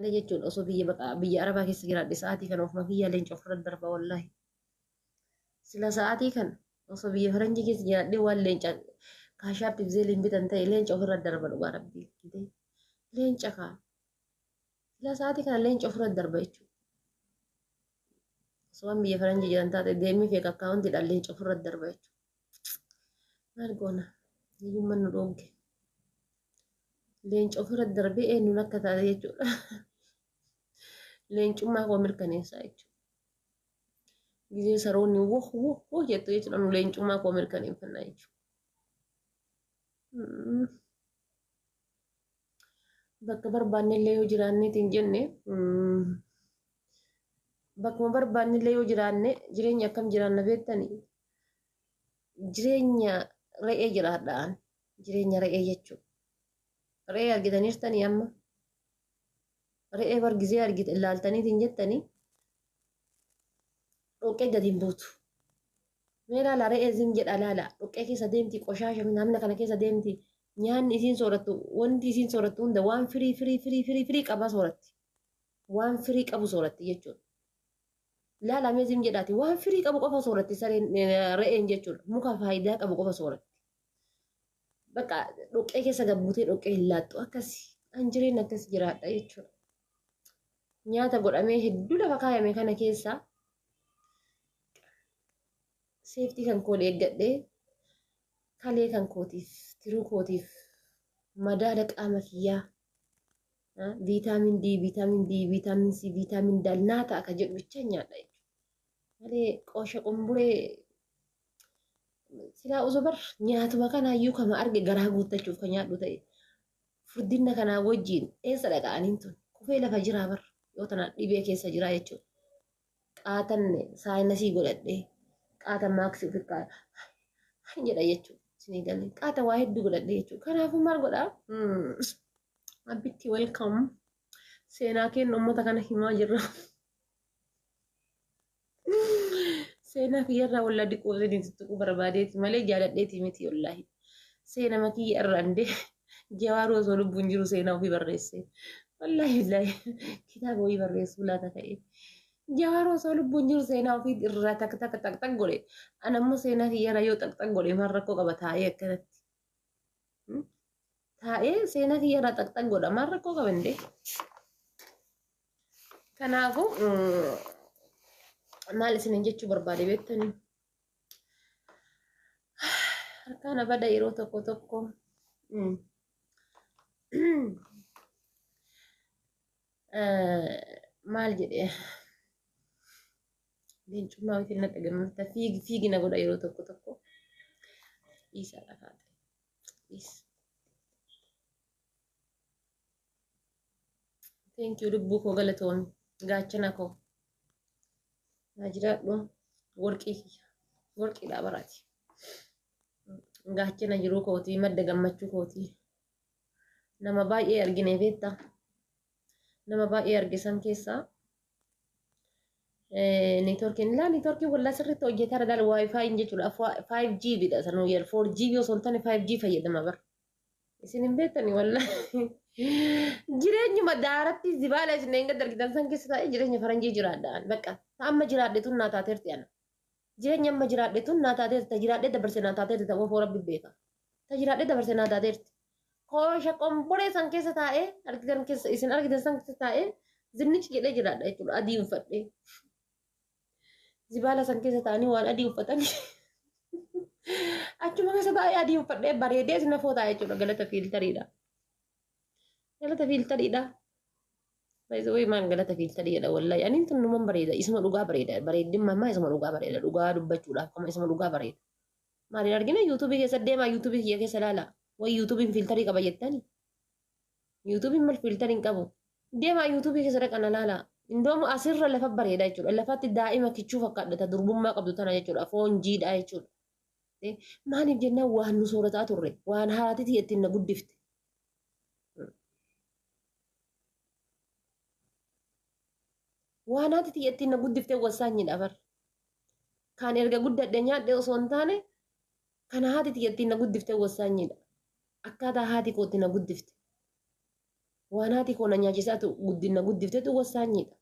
Malee jechuun osoo biyya baqa biyya arabaa keessa jiraadhe sa'aatii kana ofuma kiyyaa leenca ofirra darba wallaahi. Sila sa'aatii kana osoo biyya faranjii keessa jiraadhe waan leenca kaashaappiif zeeliin bitan ta'e leenca ofirra darba dhugaa rabbii. Leenca kaa. Sila sa'aatii kana leenca ofirra darba jechuudha. Osoo waan biyya faranjii jiran taate deemee feek akkaawuntiidhaan leenca ofirra darba jechuudha. Maal goona? Hiyyummaan nu dhoogge. Leenca ofirra darbee eenyuun akka taate jechuudha. Leencummaa koo mirkaneessaa jechuudha. Gizee saroonni woh woh woh jettu jechuudha nu leencummaa koo mirkaneeffannaa jechuudha. Bakka barbaannellee yoo jiraanneeti hin jenne bakkuma barbaannellee yoo jiraanne jireenya akkam jiraanna beektanii jireenya re'ee jiraadhaan jireenya re'ee jechuudha. Re'ee argitaniirtanii amma re'ee bar gizee argite ilaaltaniitiin jettanii dhoqqee gadi hin buutu. Mee laala re'ee zim jedha laala dhoqqee keessa deemti qoshaasha namna kana keessa deemti nyaanni isiin soorattu wanti isiin soorattu hunda waan firii firii firii firii firii qabaa sooratti. Waan firii qabu sooratti jechuudha. Laala mee zim jedhaati waan firii qabu qofa sooratti sareen re'een jechuudha. Muka faayidaa qabu qofa sooratti. Bakka dhoqqee keessa gabbuutee dhoqqee hin laattu akkasi. An jireenya akkas jiraadha jechuudha. Nyaata godhamee hedduu lafa kaayame kana keessa seeftii kan koon eeggadhee kalee kan kootiif tiruu kootiif madaala qaama kiyyaa viitaamin D, viitaamin B, viitaamin C, viitaamin D naa ta'a ka jedhu bicha nyaadha jechuudha. Malee qoosha qumburee silaa osoo bar nyaatuma kanaayyuu kama arge garaa guuttachuuf kan nyaadhu ta'e furdinna kanaa wajjin eessa dhaqa'aniin tun kufee lafa jiraa bar yoo tana dhibee keessa jiraa jechuudha. Qaatan saayinasii godhadhee qaatan maaksii ofi jedha jechuudha. Isinii galee qaata waa hedduu godhadhee jechuudha. Kanaafuu maal godhaa? Abbitti welcome. Seenaa kennu uummata kana himaa jirra. Seenaa kiyyarraa wallaa diqoo isin tuttuquu barbaadeeti malee jaaladheeti miti wallaahi. Seenama kiyya irraan dee jawaaruu osoo lubbuun jiru seenaa ofii barreesse. Wallaahi billaahi kitaaba wayii barreessuu laata ta'e. Jawaaruu osoo lubbuun jiru seenaa ofii irraa tak tak tak tak godhe. Ana immoo seenaa kiyyarraa yoo tak tak godhe maal rakkoo qaba taa'ee akkanatti. Taa'ee seenaa kiyyarraa tak tak godha maal rakkoo qaba indee. Kanaafuu maal isiniin jechuu barbaade beektanii? Harkaan bada yeroo tokko tokko. Maal jedhee leencummaa wayii na dhagahamta fiigi fiigi na godha yeroo tokko tokko. Dhiisaa dhafaate. Dhiis. Thank you lubbuu koo galatoomi. Gaachana koo. Naa jiraadhu warqii kiyya. Warqiidha baraati. Gaachana jiruu kootii madda gammachuu kootii. Nama baay'ee argine beektaa? Nama baay'ee arge san keessaa neetworkiin laa neetworkiin wallaa sirriitti hojjetaa laal waayifaayin jechuudha. 5G bidha sanuu yeroo 4G osoo hin taane 5G fayyadama bara. Isin hin beektani wallaahi. Jireenyuma daaratti zibaala isin eega dargitan san keessa taa'ee jireenya faranjii jiraadha. Bakka ta amma jiraadhe tun naa taateerti ana. Jireenya amma jiraadhe tun naa taateerti ta jiraadhe dabarse naa taateerti ta wofoo rabbi beeka. Ta jiraadhe dabarse naa taateerti. Koosha qomboree san keessa taa'ee argitan keessa isin argitan san keessa taa'ee zinnichi jedhee jiraadha jechuudha adii uffadhee. Zibaala san keessa taa'anii waan adii uffatanii achuma keessa taa'ee adii uffadhee bareedee isin afoo taa'ee jechuudha galata fiiltariidha. Galata fiiltariidha. Baay'ee maal galata fiiltarii jedha wallahi ani tun numan bareeda isuma dhugaa bareeda bareeddin mammaa isuma dhugaa bareeda dhugaa dubbachuudhaaf kama isuma dhugaa bareeda. Maaliin argina yuutuubii keessa deemaa yuutuubii kiyya keessa ilaala wayi yuutuubiin fiiltarii qaba jettani. Yuutuubiin mal fiiltarii hin qabu. Deemaa yuutuubii keessa dhaqan ilaala. Indoomu asirra lafa bareeda jechuudha. Lafatti daa'ima kichuu fakkaadha durbummaa qabdu tana jechuudha. Foon jiidhaa jechuudha. Maaliif jennaan waan nu soorataa turre waan haaraatitii ittiin na guddifte. Waan haati ittiin na guddifte wasaanyidha bar. Kan erga guddadhe nyaadhe osoo hin taane kan haati ittiin na guddifte wasaanyidha. Akkaataa haati kootti na guddifte. Waan haati koo na nyaachisaatu guddina guddiftetu wasaanyiidha.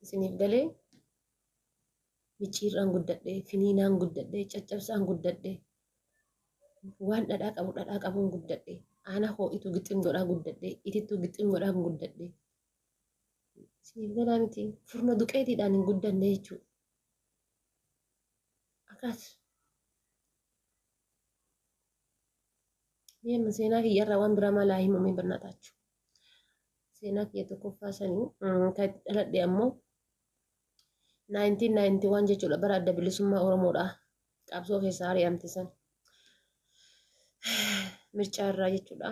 Isiniif galee micciirraan guddadhe, finiinaan guddadhe, caccabsaan guddadhe, waan dhadhaa qabu dhadhaa qabuun guddadhe, aanaa hoo'itu gixim godhaa guddadhe, itittuu gixim godhaa guddadhe. Isiniif galaa miti furna duqeetiidhaan hin guddanne jechuudha. Akkas. Mee amma seenaa kiyyarraa waan biraa maal haa himamee barnaataachuu. Seenaa kiyya tokkoffaa sanii kan itti dhaladhe ammoo 1991 jechuudha, bara Adda Bilisummaa Oromoodha. Qabsoo keessaa ari'amte san. Mircaa irraa jechuudha.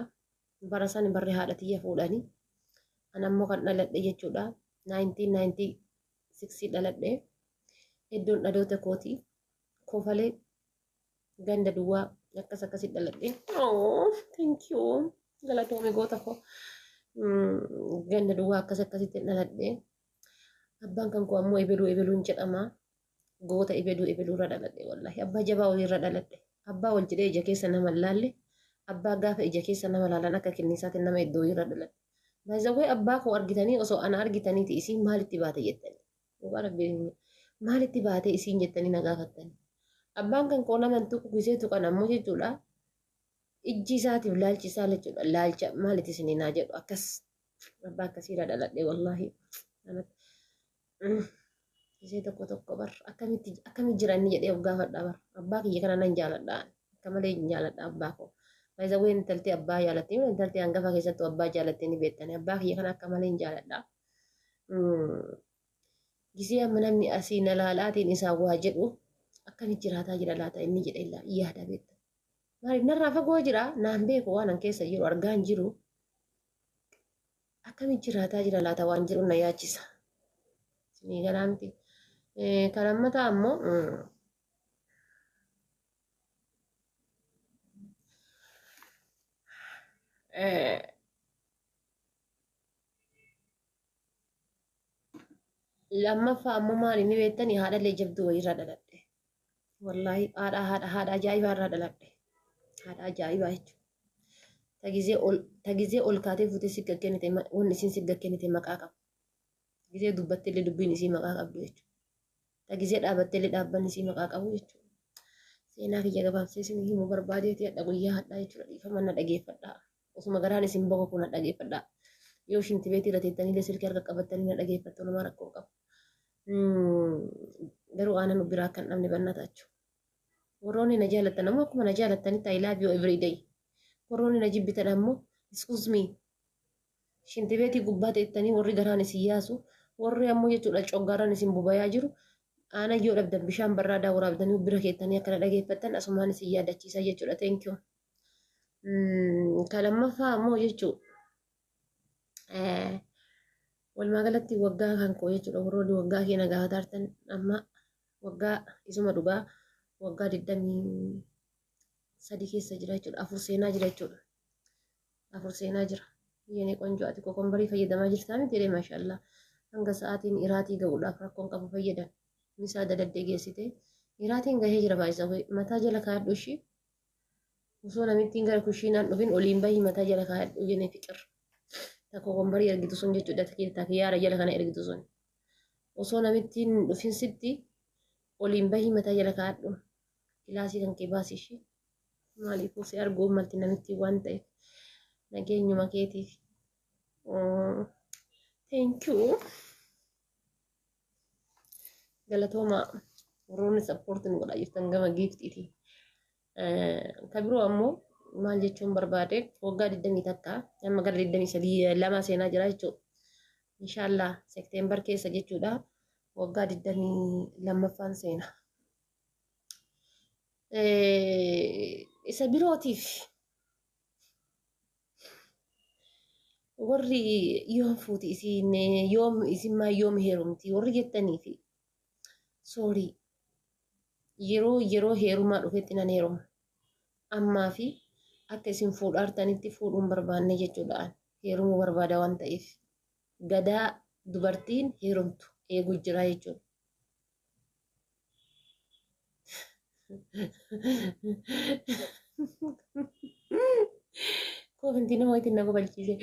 Bara san barri haadha tiyya fuudhanii. An ammoo kan dhaladhe jechuudha. 1996 dhaladhe. Iddoon dhaloota kooti. Kofalee ganda duwwaa akkas akkasitti dhaladhe. Oh, thank you. Galatoome goota koo. Ganda duwwaa akkas akkasitti dhaladhe. Abbaan kan koo ammoo ebeluu ebeluun jedhama. Goota ebeluu ebeluu irra dhaladhe wallahi. Abbaa jabaa waliirra dhaladhe. Abbaa wal jedhee ija keessa nama hin laalle. Abbaa gaafa ija keessa nama laalan akka kinniisaatiin nama iddoo irra dhaladhe. Baay'ee abbaa koo argitanii osoo ana argitaniiti isiin maalitti baate jettanii. Dhugaa Rabbii maalitti baate isiin jettanii na gaafattanii. Abbaan kan koo nama hin tuqu, gisee tuqan ammoo jechuudha. Ijji isaatiif laalchi isaa jechuudha. Laalcha maalitti isinii naa jedhu akkas. Abbaa akkasiirra dhaladhe wallahi. Gisee tokko tokko bar akkamitti akkamitti jira inni jedhee of gaafadha bar. Abbaa kiyya kana nan jaaladha. Akka malee hin jaaladha abbaa koo. Baay'ee intalti abbaa jaalattee, intalti hangafa keessattuu abbaa jaalattee ni beektani. Abbaa kiyya kana akka malee hin jaaladha. Gisee amma namni asii na laalaatiin isaa waa jedhu akkamitti jiraataa jira laata inni jedhee yaada beekta. Maaliif narraa fagoo jira, naan beeku, waan an keessa jiru argaa hin jiru. Akkamitti jiraataa jira laata waan jedhu na yaachisa. Isinii galaa miti. Kan ammataa ammoo lammaffaa ammoo maali ni beektanii, haadha jabduu wayiirraa dhaladhe. Wallaahi haadha haadha haadha ajaa'ibaa irraa dhaladhe. Haadha ajaa'ibaa jechuudha. Tagizee ol kaatee fuutee si gaggennite, wanni isiin si gaggennite maqaa qabu. Tagizee dubbatte illee dubbiin isii maqaa qabdu jechuudha. Tagizee dhaabatte illee dhaabbanni isii maqaa qabu jechuudha. Seenaa kiyya gabaabsee isin himuu barbaadeeti hadha guyyaa hadhaa jechuudha. Dhiifama na dhageeffadhaa. Osuma garaan isin boqa kun na dhageeffadhaa. Yoo shinti beetii irra teettanii illee silkii harka qabattanii na dhageeffattu, namaa rakkoo qabu. Garuu aanan biraa akka hin dhabne bannataachuu. Warroonni na jaallattan ammoo akkuma na jaallattanitti I love you every day. Warroonni na jibbitan ammoo excuse me. Shinti beetii gubbaa teettanii warri garaan isin yaasu, warri ammoo jechuudha coggaaraan isin bobayaa jiru, aanan yoo dhabdan bishaan barraadaa waraabdanii bira keettanii akkana dhageeffattan asumaan isin yaadachiisa jechuudha. Thank you. Kan lammaffaa ammoo jechuu walumaa galatti waggaa kan koo jechuudha, warroonni waggaa keenya gaafatartan, amma waggaa isuma dhugaa waggaa 23 keessa jira jechuudha. Afur seenaa jira jechuudha. Afur seenaa jira. የኔ ቆንጆ ati kokombarii fayyadamaa jirtaa miti jedhee, maashaallah, hanga sa'aatiin iraatii ga'uudhaaf rakkoon qabu fayyadan. Misaa dadaddee geessite iraatiin gahee jira, baay'isa mataa jala kaa'adhu ishii, osoo namittiin gara kushiinaan dhufin oliin bahii mataa jala kaa'adhu የኔ ፍቅር. Ta kokombarii ergitu sun jechuudha, ta kiyyaara jala kana ergitu sun, osoo namittiin dhufin sitti oliin bahii mataa jala kaa'adhu, kilaasii kan kee baasi ishii, maaliifuu si arguu malti namittiin waan ta'eef nageenyuma keetiif. Thank you. Galatooma warroonni support nu godhaa jirtan gama giiftiiti. Ka biroo ammoo maal jechuun barbaade, waggaa 21 amma gara 23 lama seenaa jira jechuudha. Inshaallah September keessa jechuudha waggaa 22ffaan seena. Isa birootiif warri yoom fuuti isiin, yoom isin maa yoom heerumti warri jettanii fi, sorry, yeroo yeroo heerumaa dhufetti nan heeruma. Ammaa fi akka isin fuudhaartanitti fuudhuun barbaanne jechuudha. Heerumuu barbaada waan ta'eef gadaa dubartiin heerumtu eeguu jira jechuudha. Kofinti nama wayitiin na gobalchiise.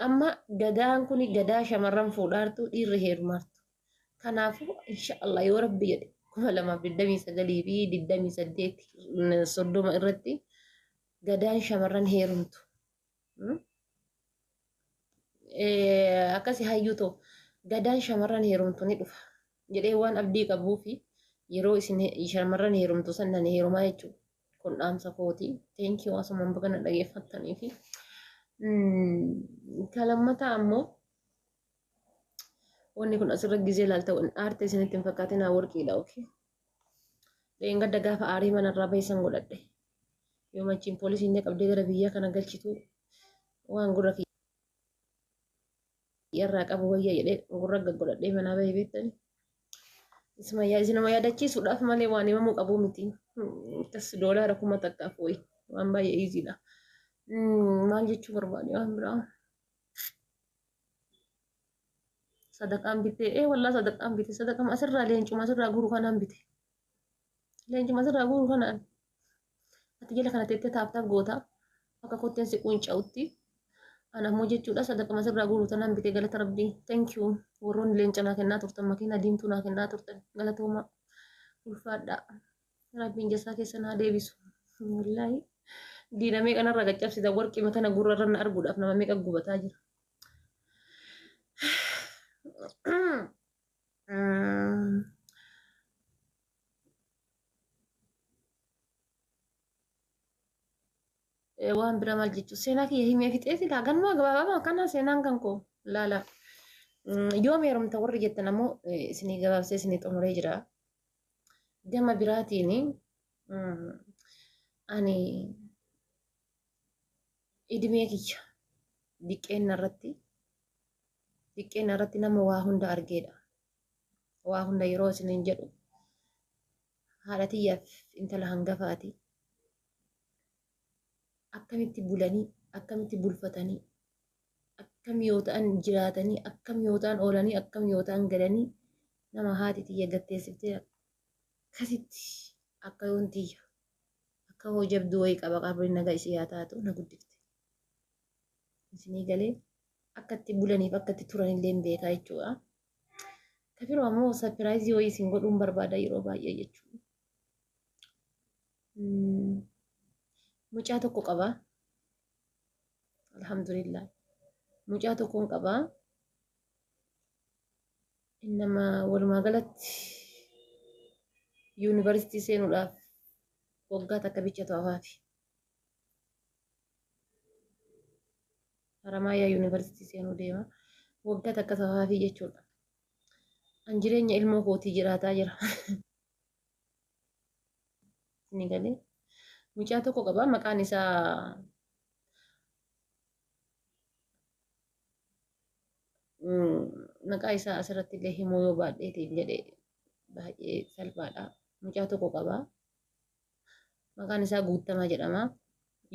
Amma gadaan kun gadaa shamarran fuudhaartu, dhiirri heerumaartu. Kanaafuu inshaallah yoo rabbi jedhe 2029 fi 28 30 irratti gadaan shamarran heerumtu. Akkasi hayyuu ta'u gadaan shamarran heerumtu ni dhufa jedhee waan abdii qabuu fi yeroo isin shamarran heerumtu san nan heerumaa jechuudha. Kun dhaamsa kooti. Thank you asumaan baga na dhageeffattanii fi kalammataa ammoo wanni kun asirra gizee ilaalta aartee isinitti hin fakkaatin, haa warqiidha, okay. Dheengadda gaafa aarii manarraa bahisan godhadhe. Yoo machiin poolisiin qabdee gara biyya kana galchitu waan gurra kiyyarraa qabu wayya jedhee gurra godhadhee manaa bahee beektani. Isinuma yaadachiisuudhaaf malee waan himamuu qabu miti. Akkas $10,000f wayi waan baay'ee easy dha. Maal jechuu barbaade waan biraa? Sadaqaan bitee, ee wallaa sadaqaan bite, sadaqama asirraa leencuma asirraa guru kanaan bite. Leencuma asirraa guru kanaan. Ati jala kana teettee tap tap goota akka kotteen si qunca'utti. Ana ammoo jechuudha sadaqama asirraa guru tanaan bite, galata rabbii. Thank you. Warroonni leenca naa kennaa turtan, makiina diimtuu naa kennaa turtan, galatooma, ulfaadhaa. Rabbiin jasaa keessa naa deebisu. Wallaahi. Diinamee kanarraa gaccabsita, warqii kana gurra irra na arguudhaaf nama meeqa gubataa jira. Waan biraa maal jechuun, seenaa kiyya himee fixee silaa ganuma gabaabaa kana seenaan kan koo laala. Yoom heerumta warri jettan ammoo isinii gabaabsee isinii xumuree jira. Gama biraatiin ani idimee kiyya diqqeenna irratti nama waa hunda argeedha. Waa hunda yeroo isiniin jedhu, haadha tiyyaaf intala hangafaati. Akkamitti bulanii, akkamitti bulfatanii, akkam yoo ta'an jiraatanii, akkam yoo ta'an oolanii, akkam yoo ta'an galanii, nama haati tiyya gatteessiftee akkasitti akka yoon tiyya akka hoo jabduu wayii qaba, qabriin nagaa isii haa taatu, na guddifte. Isinii galee akka itti bulaniif akka itti turanillee hin beekaa jechuudha. Kafiroo ammoo surprise wayii isin godhuun barbaada yeroo baay'ee jechuudha. Mucaa tokko qaba. Alhamdulillah. Mucaa tokkoon qaba. Nama walumaa galatti yuunivarsiitii seenuudhaaf waggaa takka bicha hafaafi. Haramaayaa yuunivarsiitii seenuu deema. Waggaa takka hafaafi jechuudha. An jireenya ilmoo kootii jiraataa jira. Ni galee. Mucaa tokko qaba, maqaan isaa maqaa isaa asirratti illee himuu yoo baadheetiif jedhe baay'ee salphaadha. Mucaa tokko qaba. Maqaan isaa Guuttamaa jedhama.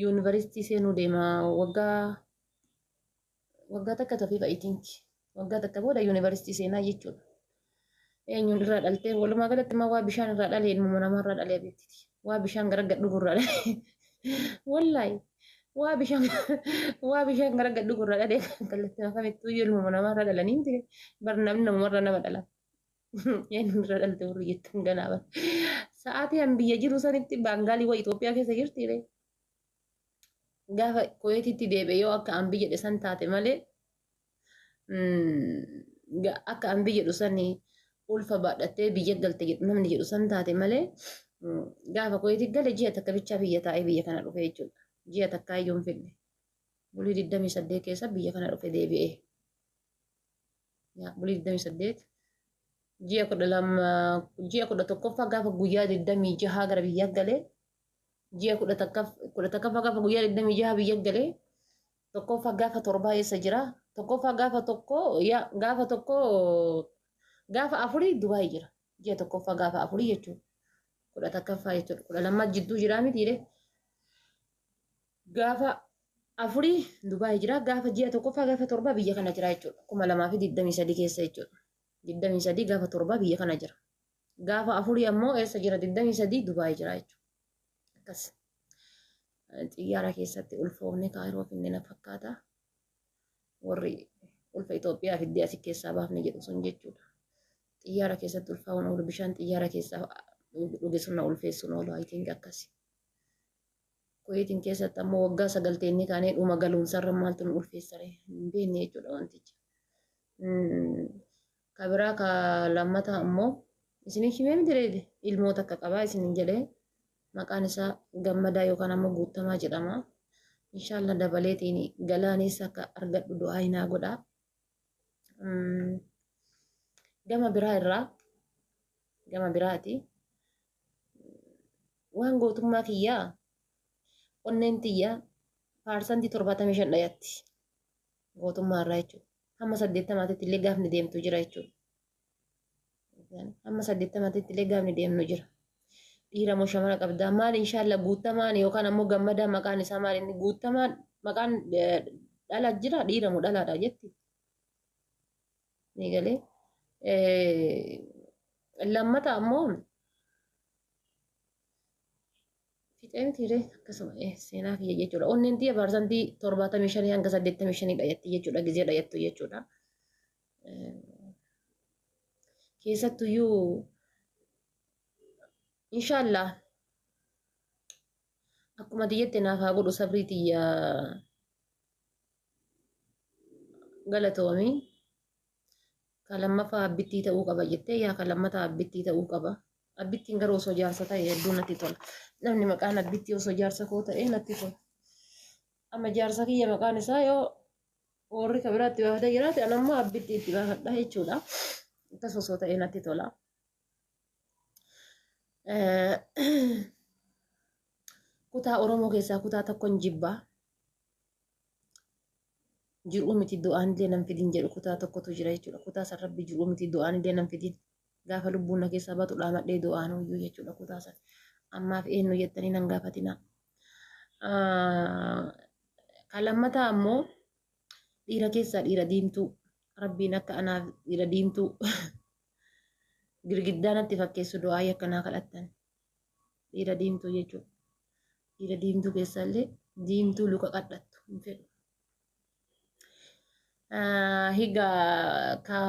Yuunivarsiitii seenuu deema, waggaa takka tafiif, I think. Waggaa takka booda yuunivarsiitii seenaa jechuudha. Eenyuun irraa dhaltee, walumaa galatti immoo waa bishaan irraa dhalee, ilmuma namaa irraa dhalee beektiti. Waa bishaan gara gad dhugu irraa dhalee. Wallaahi waa bishaan gara gad dhugu irraa dhalee, kallattii kamittuu ilmuma namaa irraa dhalanii miti. Bar namni namumarraa nama dhala. Eenyuun irraa dhalte warri jettan ganaa bar. Sa'aatii an biyya jiru sanitti baangaalii waa Itoophiyaa keessa jirti ree. Gaafa Kuweetitti deebi'e yoo akka an biyya jedhe san taate malee, akka an biyya jedhu sani ulfa baadhattee biyya galte jedhu namni jedhu san taate malee, gaafa Kuweetii gale ji'a takka bichaa biyya taa'ee biyya kana dhufe jechuudha. Ji'a takkaa iyyuu hin fidne. Bulii 28 keessa biyya kana dhufe deebi'ee. Bulii 28, ji'a 12, ji'a 11ffaa gaafa guyyaa 26 gara biyyaa galee, ji'a 11ffaa gaafa guyyaa 26 biyya galee, tokkoffaa gaafa torbaa eessa jira? Tokkoffaa gaafa tokko, gaafa tokko, gaafa afurii Dubaay jira. Ji'a tokkoffaa gaafa afurii jechuudha. 11ffaa jechuudha. 12 jidduu jiraa mitiire. Gaafa afurii Dubaay jira. Gaafa ji'a tokkoffaa gaafa torbaa biyya kana jira jechuudha. 2023 keessa jechuudha. 23 gaafa torbaa biyya kana jira. Gaafa afurii ammoo eessa jira? 23 Dubaay jira jechuudha. Akkas. Xiyyaara keessatti ulfoofne Kaayiroo finne na fakkaata. Warri ulfa Itoophiyaa fiddee asi keessaa baafne jedhu sun jechuudha. Xiyyaara keessatti ulfaa'uun oolu, bishaan xiyyaara keessaa dhuge sun na ulfeessuun oolu, I think akkasi. Kuweetiin keessatti ammoo waggaa 9 teennee kaanee dhuma galuunsarra maaltu nu ulfeessare hin beekne jechuudha wantichi. Ka biraa ka lammataa ammoo isinii himee miti reedi ilmoo takka qabaa isinin jedhee, maqaan isaa Gammadaa yookaan ammoo Guuttamaa jedhama. Inshallah dabaleetiin galaanis akka argadhu du'aa hinaa godhaa. Gama biraa irraa, gama biraati, waan gootummaa kiyyaa onneen tiyya 75% dhayatti gootummaa irraa jechuudha. Hamma 80tti illee gaafni deemtu jira jechuudha. Hamma 80tti illee gaafni deemnu jira. Dhiira moo shamara qabdaa? Maal, inshallah Guuttamaan yookaan ammoo Gammadaa maqaan isaa maal inni? Guuttamaan maqaan dhala jira, dhiira moo dhalaadha jetti. Ni galee. Lammata ammoo fixee mitiiree akkasuma seenaa kiyya jechuudha. Onneen tiyya 75% hanga 85 dhayatti jechuudha, gizee dhayattu jechuudha. Keessattuyyuu inshallah akkuma tiyyatti naaf haa godhu sabrii tiyya, galatoomii. Ka lammaffaa abbittii ta'uu qaba jettee, yaa ka lammataa abbittii ta'uu qaba. Abbittiin garuu osoo jaarsa ta'e hedduu natti tola. Namni maqaan abbittii osoo jaarsa koo ta'e natti tola. Amma jaarsa kiyya maqaan isaa yoo warri ka biraatti baafatee jiraate, an ammoo abbittii itti baafadha jechuudha. Akkas osoo ta'e natti tola. Kutaa Oromoo keessaa kutaa tokkon jibbaa. Jiruu miti du'aan illee nan fidin jedhu kutaa tokkotu jira jechuudha. Kutaa san Rabbi jiruu miti du'aan illee nan fidin. Gaafa lubbuun na keessaa baatu dhaamadhee du'aan iyyuu jechuudha kutaa san. Ammaaf eenyu jettanii nan gaafatinaa. Kan lammataa ammoo dhiira keessaa dhiira diimtuu. Rabbiin akka anaaf dhiira diimtuu girgiddaa natti fakkeessu du'aa akkanaa kadhattan. Dhiira diimtuu jechuudha. Dhiira diimtuu keessaallee diimtuu luka qadhattu hin fedhu. Higa ka